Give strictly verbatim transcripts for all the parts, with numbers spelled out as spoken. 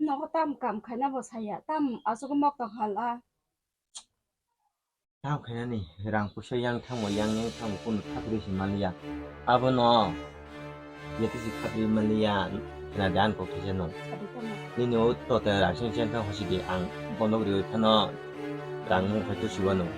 Nogo tam kam khaina bo saya, tam aswk mok tong hala. Tam khainani rang puisa yang thango, yang yang thango, kunu thapri se maliya. Abono yatisi thapri maliya, khna dan ko kisa no. Sadi tamo. Nini o tote rang sing sing thang hosi de ang bono gri thano rang mung khai to siwano.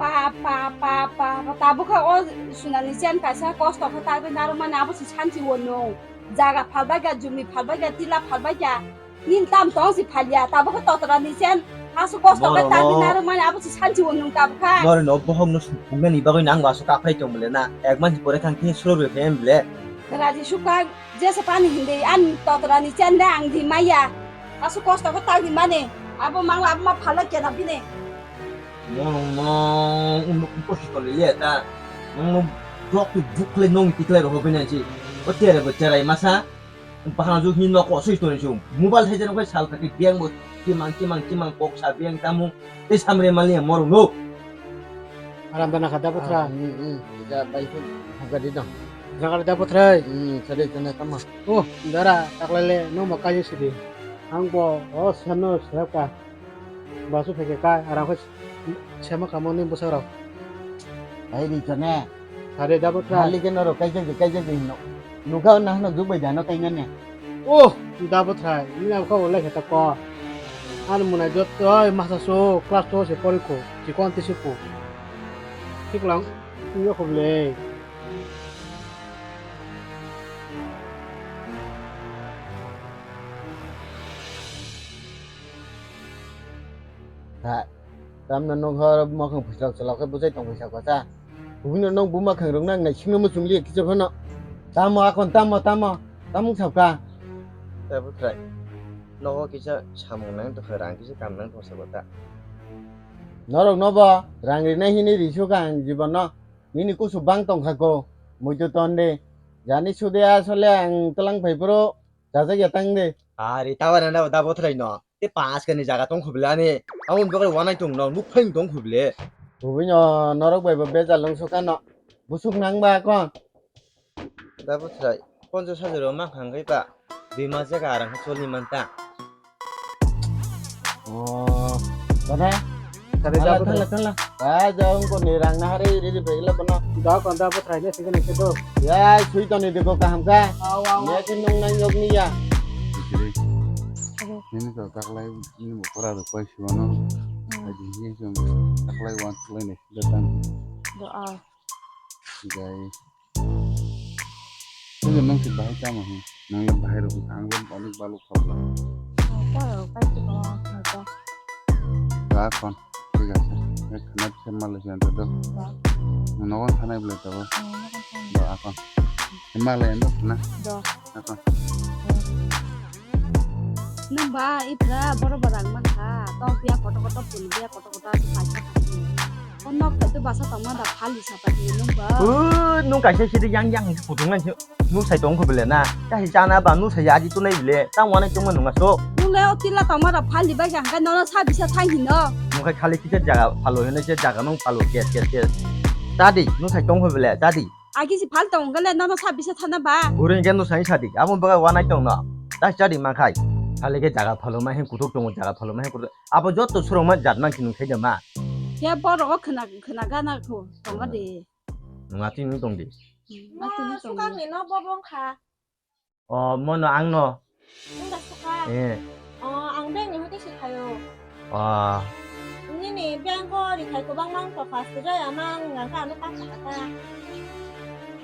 Pa, pa, pa, pa, pa, tabukha o sunani chen kaisa kosto khe tagwi narwkmani abo se sanchi wano. Jaga phalbaikha, jumi phalbaikha, tila phalbaikha. Nini tam tong si phalia, tabukha totorani chen. Asu kosto khe tagwi narwkmani abo se sanchi wano tabukha. Norino bohokno suknani bagwi nang asu kaphai tong bole na. Ek mansi pore thang khe sururbe phem bole. Raji sukha. Jesa pani hindi an totorani chen de ang di maya. Asu kosto ko tang di mane. Abo mangla abo ma phala kena bine. Nong nong unu kosto le le ta. Nong nong dok tu duk le nong tikle ro bine ji. O tere bo cherai masa. Bahang ju hin no ko sui to ju. Mobile thai jeno kai sal ka ki biang bo kimang kimang kimang kok sa biang tamu. Tei samre mali morung no. Aram dana kha da putra. Ah, hmm, hmm. Ja bai hu. Hagadi dong. Jagar da putra. Hmm, sadi jana tama. Oh, dara taklale no ma kayu sidi. Ang bo o semno srapka. Basu pheke kai aram kha sema kamo ni bwsarok. Ai ri chone. Sadi da putra. Hali ke noro kaijak de kaijak de no. Nukha na hano jubai jano kainane. Oh, da bwthai, nini abo kok le khe ta ko. Ani mwnai jotoi masa so class two se pori kho, chikon tisi kho. Thik lang, wngya kho le. Ha, tamno nokha mokhang phuislok chalok khe bwchai tong phaisa kwcha. Bumino nok buma khangrok nang nai singno muchung liya kichor phano. Tamo akon tamo tamo tamo wng sapka. Tei bwthrai nogo kisa samung nang tongkha rang kisa kam nang tongsa kota. Norok nobo rang rinai hinwi risukha ang jibono. Nini kusu bang tongkha ko. Muitu tonde. Jani sude asole ang tlang phai phuru. Chajak ya tang de. Ari tawa rana da bothrai no. Te pas kani jaga tong khubla ani. Amun dogai wanai tong no nuk phaim tong khuble. Bubui no norok bai bo bejal lung sukha no. Busuk nang ba ko. Da bothrai. Poncho sajero ma khang kai pa. Dima jaga arang choli manta. Oh. Bana. Tare da thanla, bothrai. Thanla, thanla. Ba, jong ko ni rang na hari ri ri begla bana. Da kon da bothrai ne sigene ke do. Ya, sui to ni de ko kaham ka. Aw, aw, aw. Ya ke nung nang yok ni ya. Nini to taklai ni mo kora do pai si wano. Hmm. Adi ni jong taklai wan taklai ne datang. Do a. Gai. Sini nang si bahai tamo hi. Nang le bahai ro ang le balik baluk khapla. Apa ya, apa itu kalau apa? Ga kon. Thik ase. Ek khanat se male se anta do. Ba. Nogon thanai bole tabo. Oh, nogon thanai. Do akon. Male endo na. Do. Akon. Nung ba ipra boro borang mankha. Tok biya koto koto pul biya koto koto ase paisa paisa. O nok thai tu basa tongma da phali sapa di nung ba. O nung kaisa sidi yang yang kutung nang. Nusai tong kho bele na. Tahi chana ba nusai aji tunai bele. Tang wanai tongma nunga so. Nung le o tila tongma rok phali bai kha hingke nono sa bisa thang hino. Nung khai khali kisa jaga phalo hino se jaga nung phalo kes kes kes. Tadi nusai tong kho bele tadi. Agi si phal tong gele nono sa bisa thana ba. Gurung ke nusai sadi. Amo baga wanai tong no. Tahi chadi ma khai. Khali ke jaga phalo ma hin kutuk tong jaga phalo ma hin kutuk. Abo jotto surung ma jat mang kinung khai de ma. Ke borok o khna khna gana kho tong de. Nung atwi nung tong di. Atwi nung tong di. Sukang ni no bobo wngkha. O, mono ang no. Wngkha sukha. Eh. O, ang bank ni hoite si khayo. O. Nini bank o rikhai kwbangma wngkha, first jaya ma wngkha ano pass sakha ta.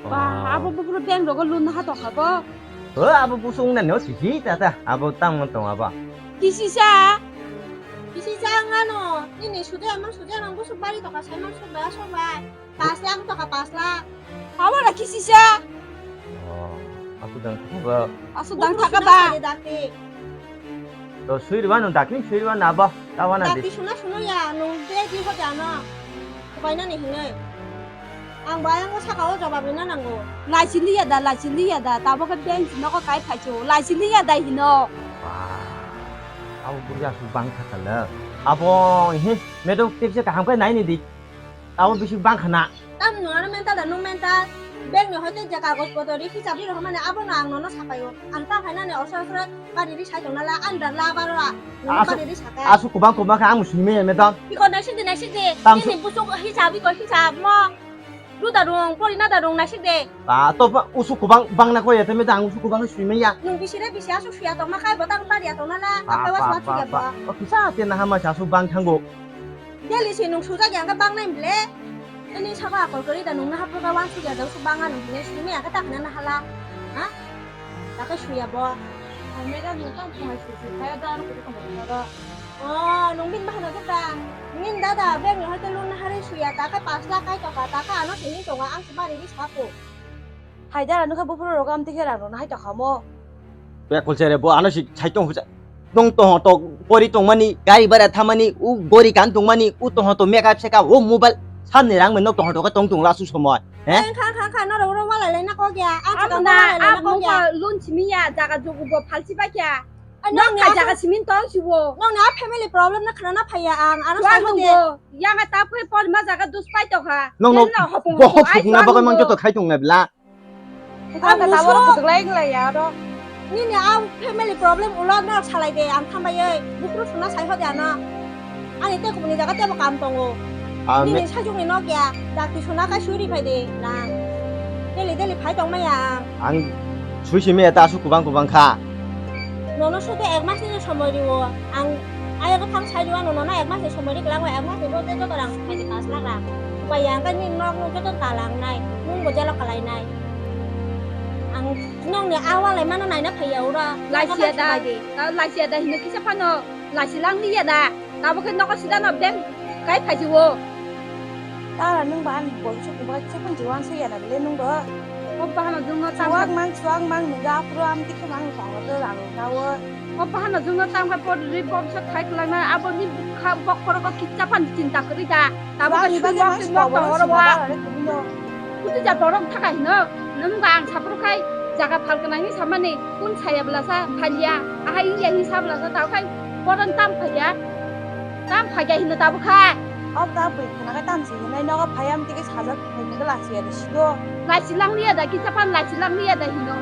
O. Ba, abo buburu bank rogo loan ha tongkha bo. O, abo busung na no sisi ta ta. Abo tamo tong abo. Kisisa. Kisisa wngano. Nini sudaya ma sudaya ma busuk bari tongkha sai ma sok ba sok ba. Pass lakh wng tongkha, pass lakh. Abo na kisisa. Oh, aku dang thaka ba. Asu dang thaka ba. Dakti. To suirwa no dakti suirwa na ba. Tawa na di. Dakti suna sunu ya, nung de di ho jano. Kubai na ni hinoi. Ang bayang ko saka o jawab na nango. Laisili ya da, laisili ya da. Tabo ke bank no ko kai phaichu. Laisili ya da hino. Wah. Abo burja su bang thaka la. Abo he medok tekse kaham kai nai ni di. Abo bisi bang khana. Tam nung ano mental da nung mental. Bank ni hoite je kagoj potor ri hisab ri rw mani abono ang nono sapaio. Ang ta khainani osor osor bari ri sai tongna la, ang da la baro a. Nono Asu-, bari ri saka. Asu kubang kubang kha ang simi ya medam. Iko naisik de, naisik de. Tam Nini su- busuk hisab, iko hisab mo. Duda rung, pori nada rung naisik de. Ba, to ba, usu kubang bang na ko ya, te medam ang usu kubang simi ya. Nung bisi re bisi asu suya tongma khai bo tang bari ya tongna la. Ba, Apa was ba, ma ba, suya ba. bo. O kisa te na hama sa su bang thango. Daily se nung sujak ya, hwnkhe bang nai ble. Ani sabo akol kwrwi da, nung na hapro ka wan sujak da, usuk bang ano hwnwi simi ya, hwnkhe ta khna na hala. Ha? Ta khe suya bo. Ang mega nung tang phungai susu, kaya da ano kudu kamo da. Oh, nung bin bahano khe ta. Nini dada, bank ni hoite loan na hari suya, ta khe pash lakh kai toka, ta khe ano simi tonga, ang se bari ri sapo. Hai dara nokha buphuru rok amtwi khe rang rwna hai tongkha mo. Bekul chere bo ano si sai tong huja. Tong tong to pori tongmani, gari bara thamani, u gori kan tongmani, u tong to makeup seka, u mobile samni rang meno tong to tong tong lasu somoi. He? Ang kha kha kha no ro ro wala le na ko gya. Ang Ang kha na wala le na ang ko gya. Mobile loan simi ya jaga jogu bo phalsi ba kya. Ang Nok nang ka ya jaga simin tong sibo. Nang na family problem na khana na phaya ang. Ano Wa sai nung de. Bo yang a tap khe por ma jaga dus pai to kha. Nong no. Bo hop hop na bagai mang joto khai tong na bla. Ang taboro kutuk lai wng lai ya aro. Nini a family problem ulo norok salai de, ang thambai oi. Buphuru suna sai hode ano. Ani tei kubuni jaga tebo kam tongo. Nini sajwkni nok ya, dakti suna kai suri phai de, rang. Daily daily phai tong maya ang. Ang sui simi eta asuk kubang kubang kha. Nono sode ek mas ni somoi riwo. Ang ayo ko thang sai riwa nono na ek mas ni somoi ri klang ek mas ni rode joto rang phai de pas lakh rang. Upai ya ang khe nini nok nuk joto talang nai. Nung bo jelo kalai nai. Ang nokni a wal lai mano naina phaiya ura. Laisiya da, laisiya da hino kisa phano, laisi lang liya da. Tabo khe nogo sida no beng kai phaji o. Tara nung ba ani bol chuk ba kisa phano jiwan se yana bele nung ba. Hop bahano jung no tang. Chuak mang, chuak mang nung ga apro am tikhe mang tong do rang na o. Hop bahano jung no tang ba por ri bom sa khai klang na abo ni bukha bok koro ko kisa phano chinta kri da. Tabo khe sui wak twi wak tong oro wa. Kutu ja borok thaka hino. Nwng ba ang saphuru khai jaga phal gwnangni samani kun saya bwlasa phaliya. Ahai wngya hini sa bwlasa tabo khai boron tam phaiya. Tam phaiya hino tabo khai. Ob ta bwi khwna khai tam si hinai nogo phaiya amtwi khe sajak phai khe lasiya de sido. Laisi lang liya da kisa phan laisi lang liya da hino.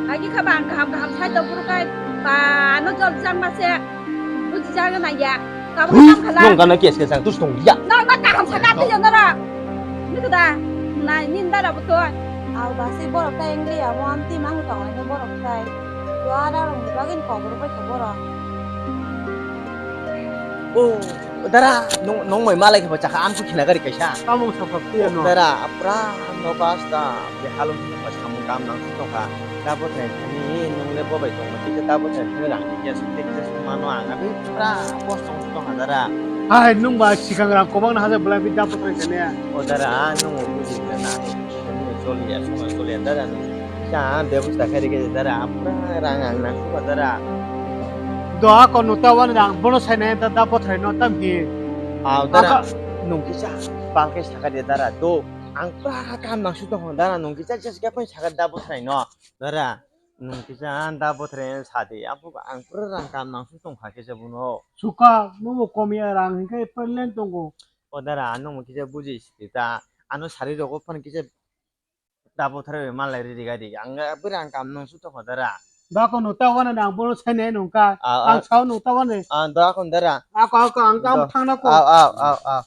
Agi kha ba ang kaham kaham sai tong phuru khai ba ano jol jang ma se. Buji jaga nangya. Tabuk Hui, tam khala. Nong gana kes kes ang tus tong ya. Nang na kaham saka ti jona ra. Ni kada. Na nin da ra buto. Au ba si borok ta engli ya mo am ti mang tong ani borok tai. Dua da rong ni bagin kobor bai kobor. Oh, dara, nong nong mai malai ke bacha ka am ku khina gari kaisa. Tamung sa phak ti ano. Dara, apra no basta. Be halung thangma samung kam nang thung tongkha. Tabuk thai thani nung le bo bai tongma kisa tabuk thai thani rang ni kisa sung te kisa sung mano ang abi pura boss tong thung tongkha dara. Hai nung ba sikang rang kobang na haja belai bi tabuk thai thani. O dara nung o buji na na nung choli ya sung choli ya dara nung. Sa bebosta khai rikhe dara pura rang ang nang thung dara. Do ako nuta wan rang bono sai nai da tabuk thai no tam hi. Au dara nung kisa bang khe sakha de dara do. Ang pura kam nang su tong dara nung kisa just khe pun sakha da bwthrai no dara nung kisa da bwthrai sa di apo ang pura rang kam nang su tong kha kisa buno. Suka nubo komi rang hingke perlen tongo. O dara ano mo kisa buji sita ano sari rogo phan kisa da bwthrai malai ri ri gadi ang pura rang kam nang su tong dara. Da ko no ta wana nang bolo sai nai nungka ang sao no ta wana. Da ko dara. Ako ako ang kam thang na ko. Aw aw aw aw.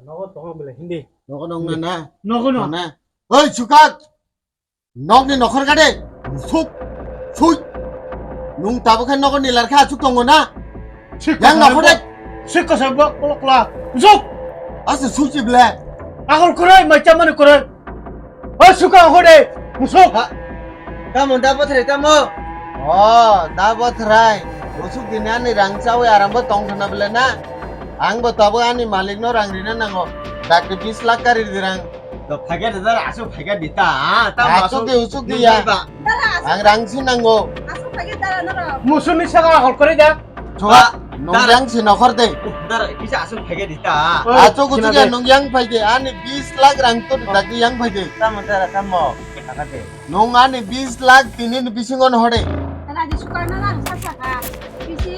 Nogo tongo bole hindi. Nogo nong na na. Nogo no. Na. Oi, Sukak! Nokni nokhor gade. Suk. Sui. Nung tabo khe nogo nilar kha asuk tongo na. Yang nokhor dai. Sik kosa bok kolok la. Suk. Asa susi ble. Akol kurai, mai chamani kurai. O suka hode, musuk. Ha. Tamo da bothrai tamo? O, da bothrai. Musuk dini ani rang chawi arambo tong khna bele na. Ang bo tabo ani malik no rang rina nango. Dakti bis lakh kari di rang. To phaiga de dara asuk phaiga di ta. Asuk di usuk di ya. Ang rang si nango. Asuk phaiga dara noro. Musuni saka hol kore da. Chua, nong yang si nokhor de. Dara kisa asuk phaiga di ta. Acho kuchu ya nong yang phai de, ani bis lakh rang to dagi yang phai de. Tamo dara tamo. Nong ani bis lakh tini ni bisingo no hore. Raji sukar na lang sa saka. Bisi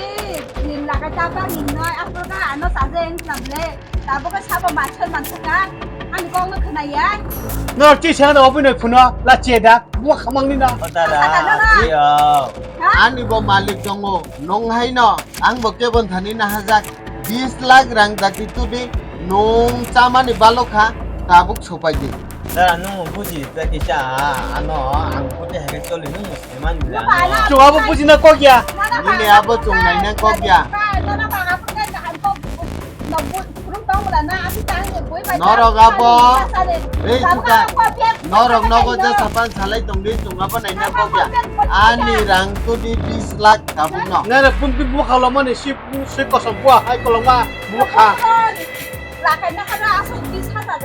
din laga jaba ni noi aproga ano saje eng sable. Tabo ka sabo machon mansaka. Ani kok no khna ya. No, ti sa no, obwino phuno, la che da, buma khamang ni na. O dada, Dada, dada. Twi o. Ha? Ani bo malik tongo, nong hai no, ang bo kebon thani na hajak, bis lakh rang jati tudi, nong chamani balok kha, tabuk sopai di. Dada, nung buji ta kisa, ano, ang pute hai choli nung. Chwng abo buji na kok ya. Nini abo chwng nai na kok ya. Norok abo. Ei, chuka. Norok nogo je sapan salai tong di, chwng abo nai na kok ya. Ani rang tudi bis lakh tabuk no. Nara pun pi bukha lo mani si, si kosom bua hai koloma bukha. Lakai na kha asuk bis hajar.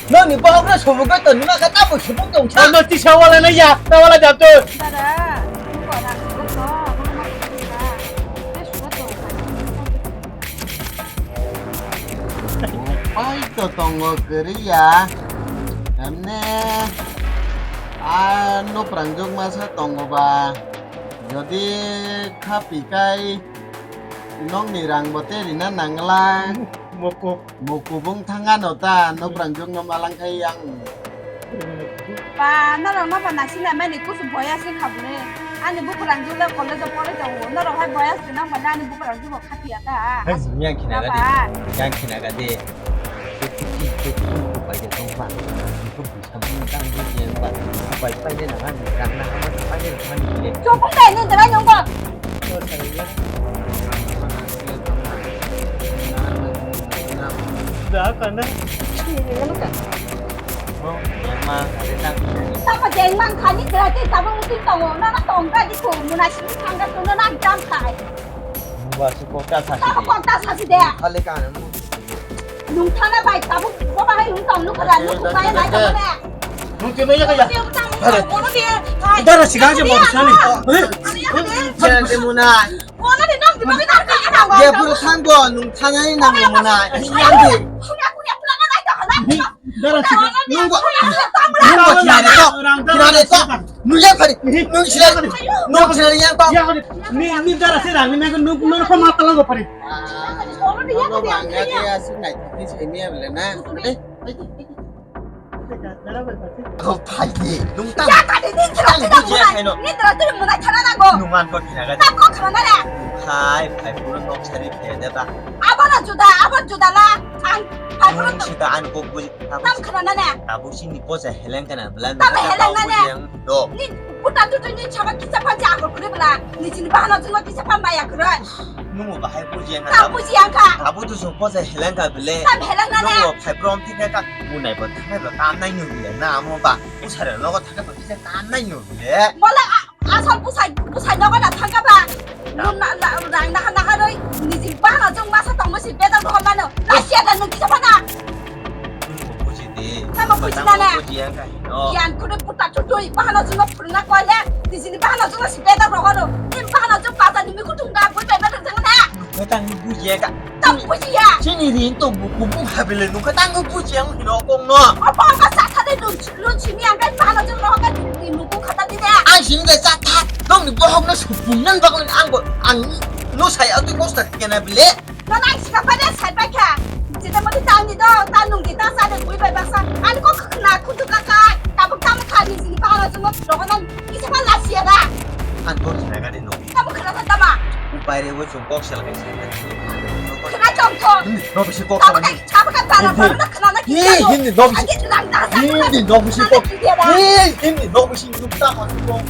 Nokni bohok no subuk no tongma kha tamo subuk tong sa. Ano tisa wala na ya, na wala jam tu. Dada, buka na subuk no, buka na subuk na. Tei subuk tong sa. Upai to tongo kwrwi ya. Emne a noprangjwk masa tongo ba. Jodi kha pikai nokni rang bo tei rina nangla. Moko. Mukubung thangano ta, noprangjwk no malang khai yang. Ba, norok no ba naising nai mani kusu boya se kha bwle. Ani buprangjwk le college o poroi tongo. Norok hai boya se nang mani ani buprangjwk bo khatia ta. Hai, yang khina ga de. Ba. Yang khina ga de. Pai de tong ba. Samung tang di yang ba. Pai pai de na kan, kan na kan, pai de na kan ni le. Chopung dai ni dai nong ba. Da kana. Tamo jeng mang khani dera te tamo mutin tongo, na na tong ka di ko, muna sini thang ka to na jam khai. Ba su ko ta sa si de. Tamo ko ta sa si de. Khale kana mu. Nung thana bai tabuk boba hai nung tong nung khara nung bai bai tong ne. Nung tino ya kaya. Dara sigang je mo sani. Jeng de muna. Ye puro thang bo nung thana ni nang muna. Yang de. Dara sigang. Nung bo. Nung bo kinare to. Kinare to. Nung ya phari. Nung sila. Nung sila yang to. Ni ni dara sira ni nung nung ko mata lang ko phari. Nono bangya khe aswk naithokni simi ya bole na? Tei, tei, tei, tei. Oh, phaidi, nung tang. Ya, tadi ni tera tang tera bujiya munai. Khaino. Ni tera tera munai thana nango. Nung an kok khina ga. Tang kok khana na. Phai, phai, puro nok sari phai da ba. Abo na juda, abo juda la. Ang phai puro. Nung sida an kok buji. Tam khana na na. Tabuk sini posa heleng kana bela. Tam heleng na na. Ni puta tutu ni chaba kisa pha ja ko kure bela. Ni sini bahana juma kisa pha maya kure. Nungo bahai bujiya kha. Tam bujiya kha. Abo tu sung posa heleng ka bele. Tam heleng na na. Nungo phai brom thik ka. Bunai bo thangkai bo tam nai nung bele na amo ba. Usare logo thangkai bo kisa tam nai nung bele. Bola asal busai busai nogo na thangka ba. Tam. Nun na na rang na na haroi. Ni jing bahana jung masa tong musi bedal rohon mano. Lasia da nung kisa pha na. Nungo buji de. Sama buji na na. Bujiya kha. Yan kudu puta tutui bahana juma phurna kwale, tijini bahana juma si beda rohoro. Im bahana juma bazar ni miku tung da bui bai mata jang na. Nukha tang ni bujiya ka. Tam bujiya. Chini rin to buku bu habile nukha tang ni bujiya ang hino kong no. Apa apa sa thade lun lun simi ang kai bahana juma rohoro ka ni muku khata di de. Ang sini de sa tha. Nong ni bohok no supung nang bakon ang bo ang no sai atu posta kena bile. Nono ang sika pai de sai pai kha. Jeta mati tang di do, ta nung di ta sa de bui bai baksa. Ani kok khna khutu ka ka. Tabuk tam kha ni sini bahana juma rogo nang kisa pha lasia da. An kok khna ga de no. Tabuk khna ta tama. Bai re wo chung kok sel kai sai. Khna chom tho. No bisi kok. Tabuk kai tabuk ka bara bara na khna na kisa. Hindi no bisi. Agi lang ta sa. Hindi no bisi kok. Hindi no bisi nuk ta ma kok.